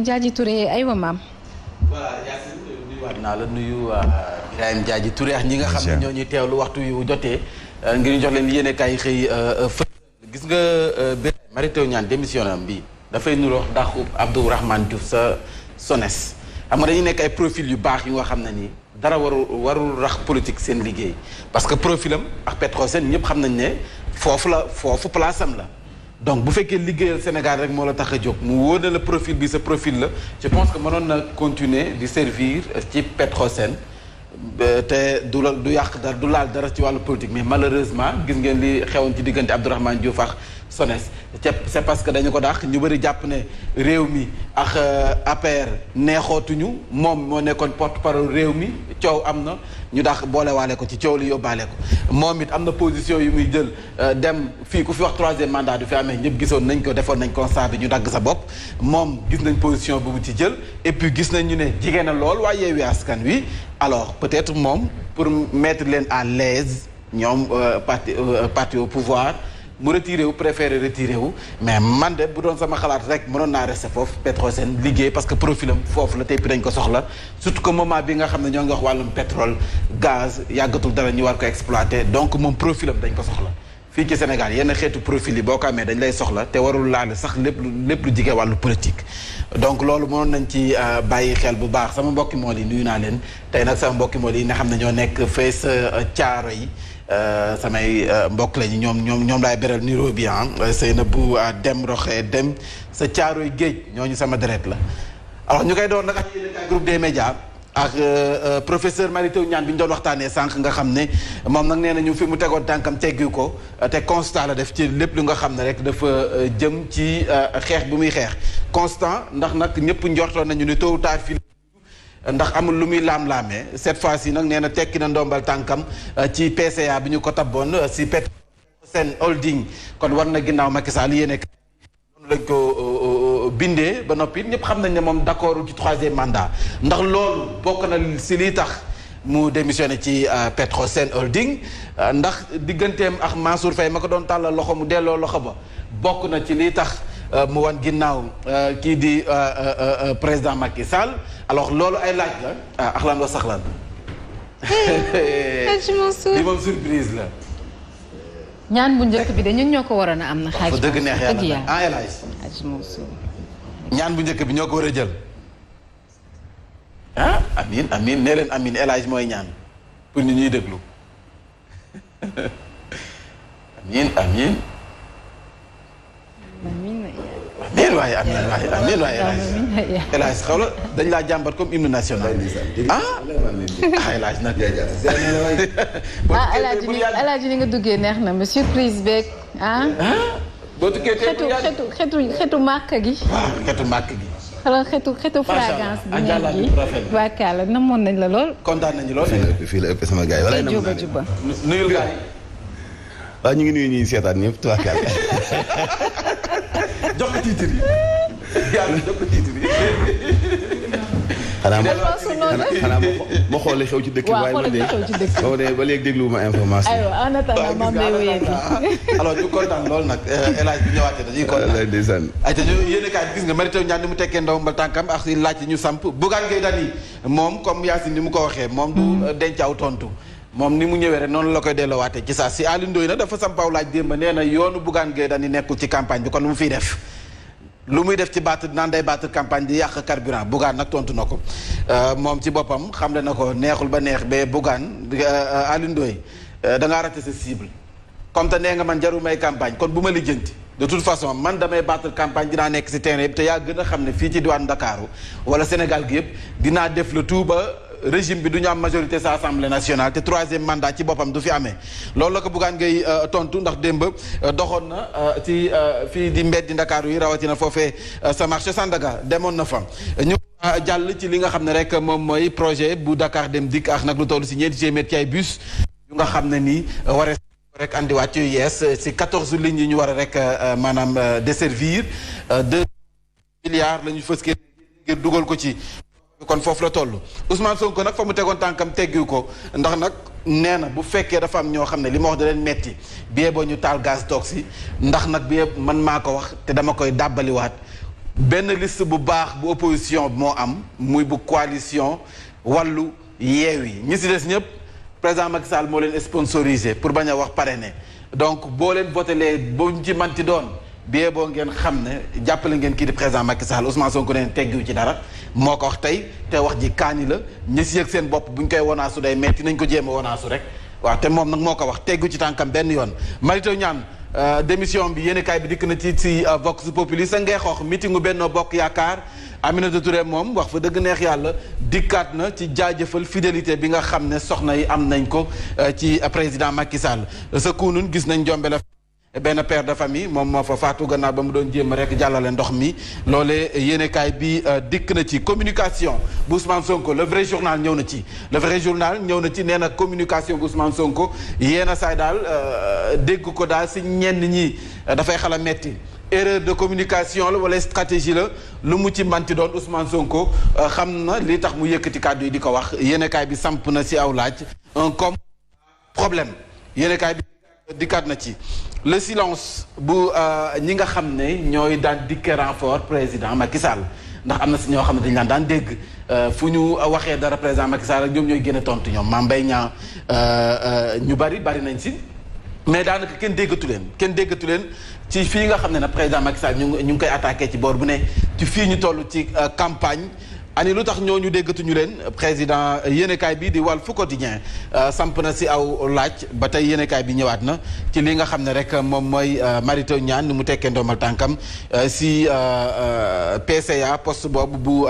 Diadji Touré aywa maam. voilà Yacine nuyuwaat naa la nuyu Birahim Diadji Touré ak ñi nga xam ne ñoo ñuy teewlu waxtu yu jotee ngir ñu jox leen yéene kaay xëy gis nga Birahim Mary Teuw Niane démission am bi dafay nuroo dàqu Abdourahmane Diouf sa SONES xam nga dañuy nekk ay profil yu baax yu nga xam ne nii dara warul rax politique seen liggéey parce que profilam ak Petrosen ñëpp xam nañ ne foofu place am la. donc bu fekkee liggéeyal Sénégal rek moo la tax a jóg mu wóor na la profil bi sa profil la je pense que mënoon na continuer di servir ci Petrosen te du yàq dara du laal dara ci wàllu politique mais malheureusement gis ngeen li xewoon ci diggante Abdourahmane Diouf ak SONES c'est parce que dañu ko dàq ñu bëri jàpp ne réew mi ak APR neexootuñu moom moo nekkoon porte-parole réew mi coow am na ñu dàq boolewaale ko ci coow li yóbbaale ko moom it am na position yu muy jël dem fii ku fi wax troisième mandat du fi amee ñëpp gisoon nañ ko defoon nañ constat bi ñu dagg sa bopp moom gis nañ position bu mu ci jël et puis gis nañ ñu ne jigéen na lool waaye Yewwi Askan Wi alors peut-être moom pour mettre leen à l'aise ñoom parti au pouvoir mu retiré wu préféré retiré wu mais man de bu doon sama xalaat rek mënoon naa rester foofu Petrosen liggéey parce que profilam foofu la tey dañ ko soxla surtout que moment bi nga xam ne ñoo ngi wax wàllum pétrole gaz yàggatul dara ñu war ko exploiter donc moom profilam dañ ko soxla fii ci Sénégal yenn xeetu profil yi boo ko amee dañ lay soxla te warul laale sax lépp lu jige wàllu politique donc loolu mënoon nañ ci bàyyi xel bu baax sama mbokki mool yi nuyu naa leen tey nag sama mbokki mool yi nga xam ne ñoo nekk fee sa caaro yi samay mbokk lañu ñoom laay beral niroo bi Seynabou dem roxee dem sa caaroy géej ñooñu sama deret la alors ñu koy doon nag ak yéen groupe des médias ak professeur Mary Teuw Niane bi ñu doon waxtaanee sànq nga xam ne moom nag nee na ñu fi mu tegoon tànkam teggu ko te constat la def ci lépp lu nga xam ne rek dafa jëm ci xeex bu muy xeex constant ndax nag ñëpp njortoon nañu ni tôt ou tard fii ndax amul lu muy laam-laamee cette fois-ci nag nee na tekki na ndombal tànkam ci PCA bi ñu ko tabboon si Petrosen Holding kon war na ginnaaw Macky Sall yéene noonu lañ ko bindee ba noppi ñëpp xam nañ ne moom d'accord ci troisième mandat ndax loolu bokk na si lii tax mu démissionné ci Petrosen Holding ndax digganteem ak Mansour Faye ma ko doon tàllal loxo mu delloo loxo ba bokk na ci lii tax mu wan ginnaaw kii di président Macky Sall alors loolu ay laaj la axlan wa saxlan li moom surprise la ñaan bu njëkk bi de ñun ñoo ko waroon a am na xaaj dëgg neex yàlla El Hadj ñaan bu njëkk bi ñoo ko war a jël amin nee leen amin El Hadj mooy ñaan pour ñu ñuy déglu amin waaye El Hadj xaw la dañ laa jàmbat comme hymne national El Hadj nag El Hadj ni nga duggee neex na ma surprise beeg boo tukkee xetu màkk gi waaw xetu màkk gi xala xetu fragrance bi neex gi waakaala namoon nañ la lool kontaan nañu lool fii la ëpp sama gars yi wala juba nuyul gars yi waaw ñu ngi nuyu ñuy seetaan ñëpp tuwaakaal jox ko titre yi yàlla jox ko titre yi xanaa ma xool li xew ci dëkk waaye man de ba léegi dégluwuma information aywa en attendant moom day wéyee alors ñu kontaan lool nag El Hadj bi ñëwaatee dañuy kontaan ndeysaan ay te ñu yéen kaay gis nga Mary Teuw Niane ni mu tekkee ndaw mbal tànkam ak si laaj ñu samp Bougane Gueye Dany moom comme Yacine ni mu ko waxee moom du denc aw tontu moom ni mu ñëwee rek noonu la koy delloowaatee ci saa si Alioune Ndoye nag dafa sampaw laaj démb nee na yoonu Bougane Gueye Dany nekkul ci campagne bi kon lu mu fiy def lu muy def ci battre naan day battre campagne di yàq carburant Bougane nag tontu na ko moom ci boppam xamle na ko neexul ba neex ba Bougane Alioune Ndoye da ngaa raté sa cible comme te nee nga man jaru may campagne kon bu ma lijjanti de toute façon man damay battre campagne dinaa nekk si terrain bi te yaa gën a xam ne fii ci diwaanu Ndakaaru wala Sénégal gi yëpp dinaa def le tout ba régime bi du ñu am majorité sa assemblée nationale te troisième mandat ci boppam du fi amee loolu la ko Bougane Gueye tontu ndax démb doxoon na ci fii di mbeddi Ndakaaru yi rawatina foofee sa marché Sandaga demoon na fa ñu jàll ci li nga xam ne rek moom mooy projet bu Dakar Dem Dikk ak nag lu toll si 400 ci ay bus yu nga xam ne nii waree rek andiwaat yu yees si 14 lignes yi ñu war a rek maanaam desservir 2 milliards la ñu fës ngir dugal ko ci kon foofu la toll Ousmane Sonko nag fa mu tegoon tànkam teggiwu ko ndax nag nee na bu fekkee dafa am ñoo xam ne li ma wax da leen metti biyee boo ñu taal gaz toog si ndax nag biyee man maa ko wax te dama koy dàbbaliwaat benn liste bu baax bu opposition moo am muy bu coalition wàllu Yewwi ñi si des ñëpp président Macky Sall moo leen sponsorisé pour bañ a wax parrainé donc boo leen votelee boo ñu ci manti doon bie boo ngeen xam ne jàppale ngeen kii di président Macky Sall Ousmane Sonko neen teggiwu ci dara moo ko wax tey te wax ji kaani la ñi si yëg seen bopp bu ñu koy wonaasu day metti nañ ko jéem a wonaasu rek waaw te moom nag moo ko wax teggu ci tànkam benn yoon Mary Teuw Niane démission bi yéenekaay bi dikk na ci Vox Populi sa ngee xoox meetingu Benno Bokk Yaakaar Aminata Touré moom wax fa dëgg neex yàlla dikkaat na ci jaajëfal fidélité bi nga xam ne soxna yi am nañ ko ci président Macky Sall sa kunun gis nañ jombe la benn père de famille moom moo fa faatu gannaaw ba mu doon jéem rek jàllale ndox mi loolee yéenekaay bi dikk na ci communication bu Ousmane Sonko le vrai journal ñëw na ci le vrai journal ñëw na ci nee na communication bu Ousmane Sonko yéen a saay daal dégg ko daal si ñenn ñi dafay xala metti erreur de communication la wala stratégie la lu mu ci manti doon Ousmane Sonko xam na li tax mu yëkkati kàddu yi di ko wax yéenekaay bi samp na si aw laaj un comme problème yéenekaay bi dikkaat na ci le silence bu ñi nga xam ne ñooy daan dikke renfort président Macky Sall ndax am na si ñoo xam ne dañu daan dégg fu ñu waxee dara président Macky Sall ak ñoom ñooy gën a tontu ñoom Mame Mbaye Niang ñu bari nañ si mais daanaka kenn déggatu leen ci fii nga xam ne nag président Macky Sall ñu ngi koy attaqué ci boor bu ne ci fii ñu toll ci campagne ani lu tax ñooñu déggatuñu leen président yéenekaay bi di Walf Quotidien samp na si aw laaj ba tey yéenekaay bi ñëwaat na ci li nga xam ne rek moom mooy Mary Teuw Niane ni mu tekkee ndomal tànkam si PCA poste boobu bu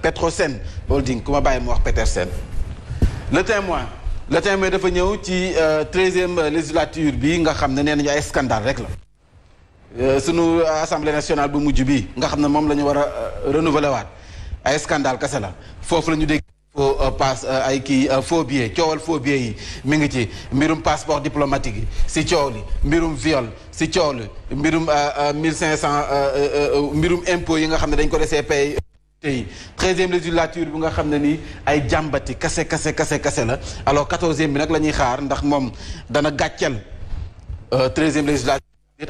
Petrosen Holding ku ma bàyyi mu wax Petersen. Le Témoin dafa ñëw ci 13e législature bi nga xam ne nee nañu ay scandale rek la sunu assemblée nationale bu mujj bi nga xam ne moom la ñu war a renouveler waat ay scandale kese la foofu la ñu dégg faux passe ay kii faux billets coowal faux billets yi mi ngi ci mbirum passeport diplomatique yi si coow li mbirum viol si coow li mbirum 1500 mbirum impôt yi nga xam ne dañ ko desee pay tey 13e législature bi nga xam ne nii ay jàmbati kase la alors 14e bi nag la ñuy xaar ndax moom dana gàcceel 13e législature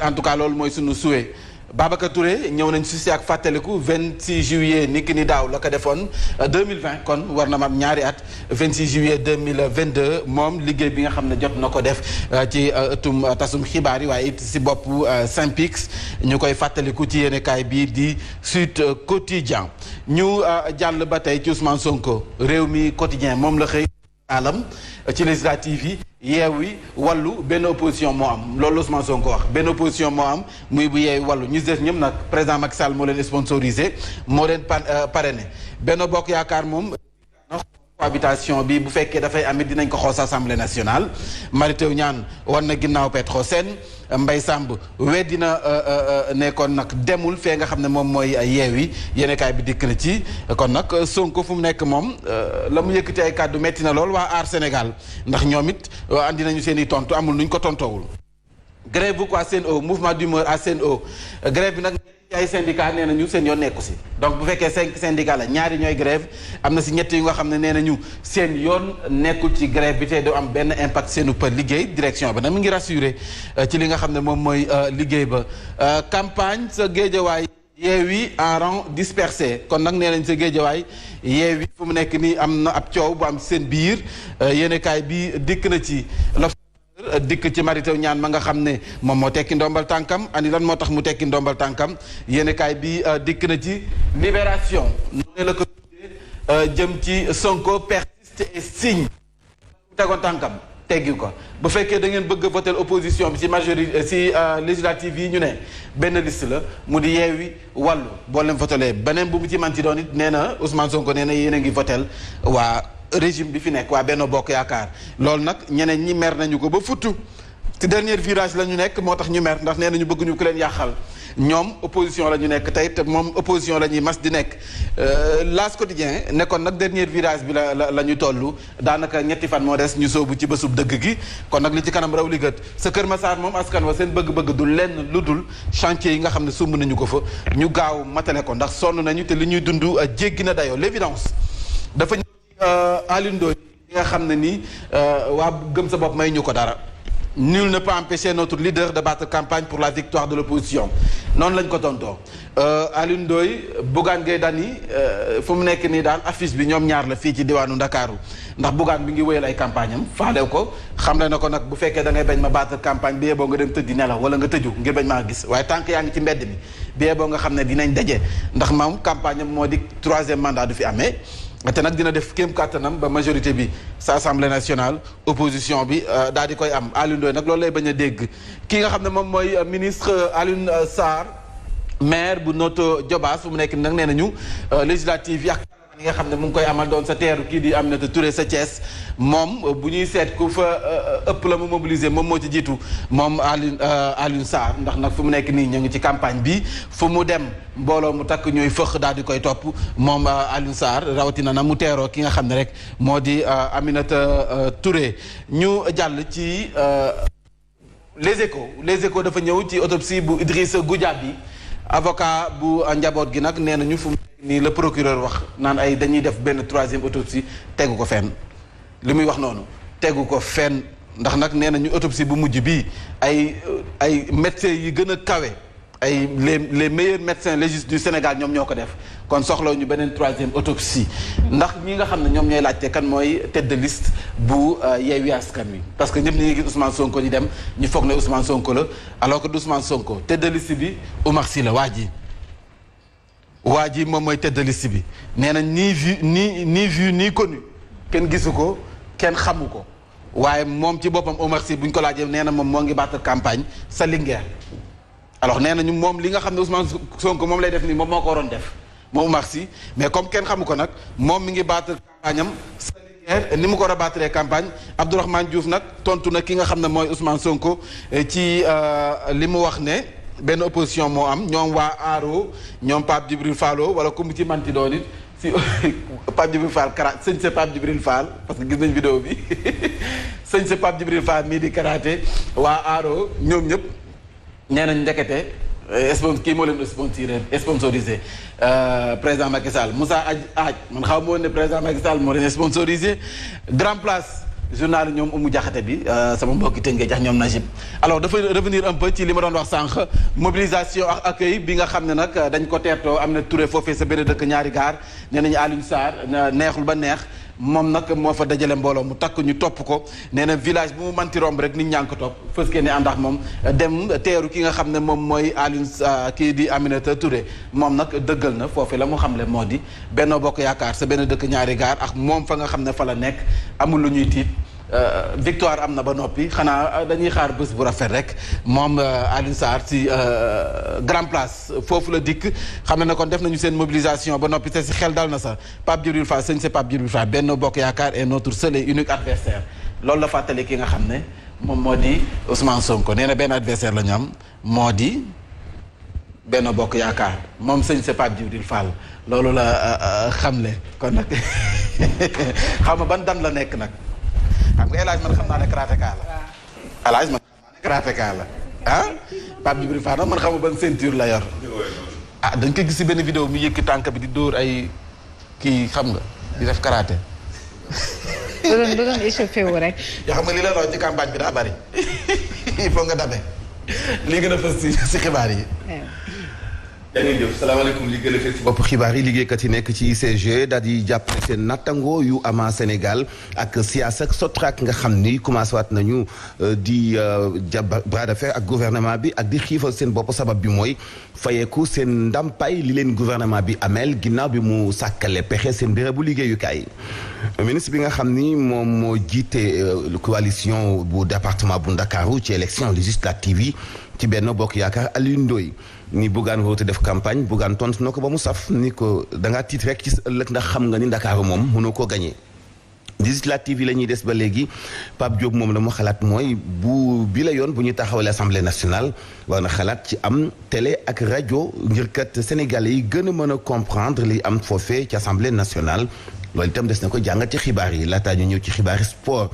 en tout cas loolu mooy sunu souhait Babacar Touré ñëw nañ si ak fàttaliku 26 juillet niki ni daaw la ko defoon 2020 kon war na ma am ñaari at 26 juillet 2022 moom liggéey bi nga xam ne jot na ko def ci ëttum tasum xibaar yi waaye it si bopp Synpics ñu koy fàttaliku ci yéenekaay bii di Sud Quotidien ñu jàll ba tey ci Ousmane Sonko réew mi quotidien moom la xëy alam ci législative yi Yewwi Wallu benn opposition moo am loolu Ousmane Sonko wax benn opposition moo am muy bu Yewwi Wallu ñu des ñëpp nag président Macky Sall moo leen sponsorisé moo leen parrainé Benno Bokk Yaakaar moom cohabitation bi bu fekkee dafay amit dinañ ko xoos assemblée nationale Mary Teuw Niane war na ginnaaw Petrosen Mbaye Samb weddina nekkoon nag demul fee nga xam ne moom mooy Yewwi yéenekaay bi dikk na ci kon nag Sonko fu mu nekk moom la mu yëkkati ay kàddu metti na lool waa Aar Sénégal ndax ñoom it andi nañu seen i tontu amul nuñ ko tontoowul grève bu quoi Sen'Eau mouvement d'humeur à Sen'Eau grève bi nag ay syndicat nee nañu seen yoon nekku si donc bu fekkee 5 syndicats la ñaari ñooy grève am na si ñett yu nga xam ne nee nañu seen yoon nekkul ci grève bi te du am benn impact seenu për liggéey direction ba nag mu ngi rassuré ci li nga xam ne moom mooy liggéey ba campagne sa Géejawaay Yewwi en rang dispersé kon nag nee nañ sa Géejawaay Yewwi fu mu nekk nii am na ab coow bu am seen biir yéenekaay bi dikk na ci dikk ci Mary Teuw Niane ma nga xam ne moom moo tekki ndombal tànkam ani lan moo tax mu tekki ndombal tànkam yéenekaay bi dikk na ci libération noonu la ko jëm ci Sonko persiste et signe tegoon tànkam teggi ko bu fekkee da ngeen bëgg a voter opposition bi ci majorité ci législative yi ñu ne benn liste la mu di Yewwi Wallu boo leen votelee beneen bu mu ci manti doon it nee na Ousmane Sonko nee na yéen a ngi votel waa régime bi fi nekk waa Benno Bokk Yaakaar loolu nag ñeneen ñi mer nañu ko ba futtu ci dernier virage la ñu nekk moo tax ñu mer ndax nee nañu bëgg ñu ku leen yàqal ñoom opposition la ñu nekk tey te moom opposition la ñuy mas di nekk L'As Quotidien nekkoon nag dernier virage bi la ñu toll daanaka ñetti fan moo des ñu soobu ci bésub dëgg gi kon nag li ci kanam raw li gët sa Kër Massar moom askan wa seen bëgg-bëgg du lenn lu dul chantier yi nga xam ne sumb nañu ko fa ñu gaaw matale ko ndax sonn nañu te li ñuy dund jéggi na dayoo l'évidence dafa Alioune Ndoye yi nga xam ne nii waa gëm sa bopp may ñu ko dara nul ne peut empêcher notre leader de battre campagne pour la victoire de l'opposition noonu lañ ko tontoo Alioune Ndoye Bougane Gueye Dany fu mu nekk nii daal affiche bi ñoom ñaar la fii ci diwaanu Ndakaaru ndax Bougane bi ngi wéyal ay campagne am faalew ko xam le na ko nag bu fekkee da ngay bañ ma battre campagne bi yeboo nga dem tëddi nelaw wala nga tëju ngir bañ maa gis waaye tant que yaa ngi ci mbedd mi bi yeboo nga xam ne dinañ daje ndax moom campagne am moo di 3e mandat du fi amee te nag dina def kéem kàttanam ba majorité bi sa assemblée nationale opposition bi daal di koy am Alioune Ndoye nag loolu lay bañ a dégg ki nga xam ne moom mooy ministre Alioune Sarr maire bu Notto Diobass fu mu nekk nag nee nañu législative yi yi nga xam ne mu ngi koy amal doon sa teeru kii di Aminata Touré sa Thiès moom bu ñuy seet ku fa ëpp la mu mobiliser moom moo ci jiitu moom Alioune Sarr ndax nag fu mu nekk nii ñu ngi ci campagne bi fu mu dem mbooloo mu takk ñooy fëx daal di koy topp moom Alioune Sarr rawatina na mu teeroo ki nga xam ne rek moo di Aminata Touré ñu jàll ci les échos dafa ñëw ci autopsie bu Idrissa Goudiaby avocat bu njaboot gi nag nee nañu fu mu nekk nii le procureur wax naan ay dañuy def benn 3e autopsie tegu ko fenn li muy wax noonu tegu ko fenn ndax nag nee nañu autopsie bu mujj bii ay médecins yi gën a kawe ay les meilleurs médecins légistes du Sénégal ñoom ñoo ko def kon soxlaw ñu beneen 3e autopsie ndax ñi nga xam ne ñoom ñooy laajte kan mooy tête de liste bu Yewwi Askan Wi parce que ñëpp ñi ngi gis Ousmane Sonko di dem ñu foog ne Ousmane Sonko la alors que du Ousmane Sonko tête de liste bi Oumar Sy la waa ji moom mooy tête de liste bi nee na ni vu ni connu kenn gisu ko kenn xamu ko waaye moom ci boppam Oumar Sy bu ñu ko laajee nee na moom moo ngi battre campagne sa Linguère alors nee nañu moom li nga xam ne Ousmane Sonko moom lay def nii moom moo ko waroon def moom Oumar Sy mais comme kenn xamu ko nag moom mi ngi battre campagne am sa Linguère ni mu ko war a battre campagne Abdourahmane Diouf nag tontu na ki nga xam ne mooy Ousmane Sonko ci li mu wax ne benn opposition moo am ñoom waa Aaro ñoom Pape Djibril Fallo wala ku mu ci manti doon it si Pape Djibril Fall karaté sëñ sa Pape Djibril Fall parce que gis nañ vidéo bi sëñ sa Pape Djibril Fall mii di karaté waa Aaro ñoom ñëpp nee nañ ndekete kii moo leen sponsorisé président Macky Sall Moussa Aj man xaw ma woon ne président Macky Sall moo leen sponsorisé Grand Place journal ñoom Oumou Diakhaté bi sama mbokki tënkee jax ñoom Najib alors dafa revenir un peu ci li ma doon wax sànq mobilisation ak accueil bi nga xam ne nag dañ ko teertoo am na Touré foofee sa benn dëkk ñaari gaar nee nañu Alioune Sarr neexul ba neex moom nag moo fa dajale mbooloo mu takk ñu topp ko nee na village bu mu manti romb rek nit ñaa ngi ko topp fës kee ne ànd ak moom dem teeru ki nga xam ne moom mooy Alioune kii di Aminata Touré moom nag dëggal na foofee la mu xamle moo di Benno Bokk Yaakaar sa benn dëkk ñaari gaar ak moom fa nga xam ne fa la nekk amul lu ñuy tiit victoire am na ba noppi xanaa dañuy xaar bés bu rafet rek moom Alioune Sarr ci Grand Place foofu la dikk xam ne kon def nañu seen mobilisation ba noppi te si xel dal na sax Pape Djibril Fall sëñ c'est Pape Djibril Fall Benno Bokk Yaakaar est notre seul et unique adversaire loolu la fàttali ki nga xam ne moom moo di Ousmane Sonko nee na benn adversaire la ñu am moo di Benno Bokk Yaakaar moom sëñ c'est Pape Djibril Fall loolu la xamle kon nag xam nga ban dan la nekk nag. xam nga El Hadj man xam naa ne karatéka la. El Hadj man xam naa ne karatéka la ah Pape Djibril Fall nag man xam nga ban ceinture la yor. ah dañ ko gis si benn vidéo mu yëkki tànk bi di dóor ay kii xam nga di def karaté. du doon échauffé wu rek. yoo xam nga li la raw ci campagne bi daa bari il faut nga dabe lii gën a fës si xibaar yi. jërëjëf salaamaaleykum li gën a fës ci bopp xibaar yi liggéeykat yi nekk ci ICG daal di jàpp seen nattango yu ama Sénégal ak SIAS ak SOTRAC nga xam ni commencé waat nañu di bras de fer ak gouvernement bi ak di xiifal seen bopp sabab bi mooy fayeeku seen ndàmpaay li leen gouvernement bi ameel ginnaaw bi mu sàkkale pexe seen bérébu liggéeyukaay. ministre bi nga xam ni moom moo jiite coalition bu département bu Ndakaaru ci élection législative yi ci Benno Bokk Yaakaar Alioune Ndoye ni Bougane woote def campagne Bougane tontu na ko ba mu saf ni ko da ngaa tiit rek ci sa ëllëg ndax xam nga ni Ndakaaru moom mënoo koo gagné. législative yi la ñuy des ba léegi Pape Diop moom la mu xalaat mooy bi la yoon bu ñuy taxawale assemblée nationale war na xalaat ci am télé ak rajo ngir kat sénégalais yi gën a mën a comprendre li am foofee ci assemblée nationale loolu itam des na ko jàngat ci xibaar yi laataa ñu ñëw ci xibaari sport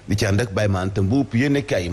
di ci ànd ak Baye Mante Mbuup yéen kay